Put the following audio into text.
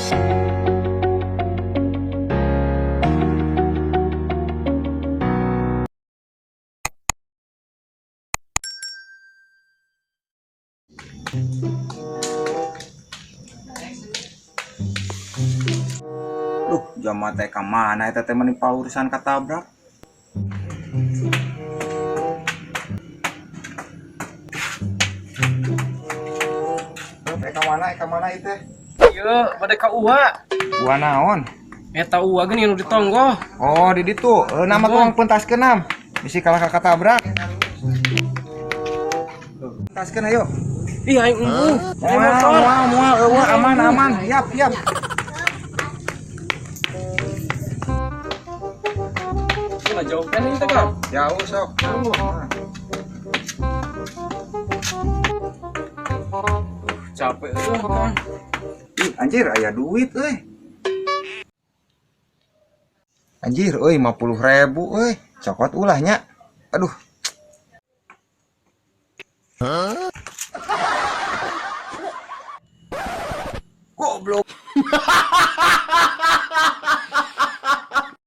Duh, jama teh ka mana eta teh meni paurusan katabrak. Ka mana ieu teh? Ieu bade ka Uwa. Uwa naon? Eta Uwa geuning nu ditonggoh. Oh, di ditu. Nama tuang pentaskeun nam. Bisi kalah ka katabrak. Pentaskeun ayo. Ih, aing embung. Aing Moal, motor. moal, moal, eueuh aman, aman. Siap, siap. Lah jauh kan ini teh, Kang? Jauh sok. Capek eueuh, Kang. Ih, anjir aya duit euy. Anjir euy 50.000 euy. Cokot ulah nya. Aduh. Goblok.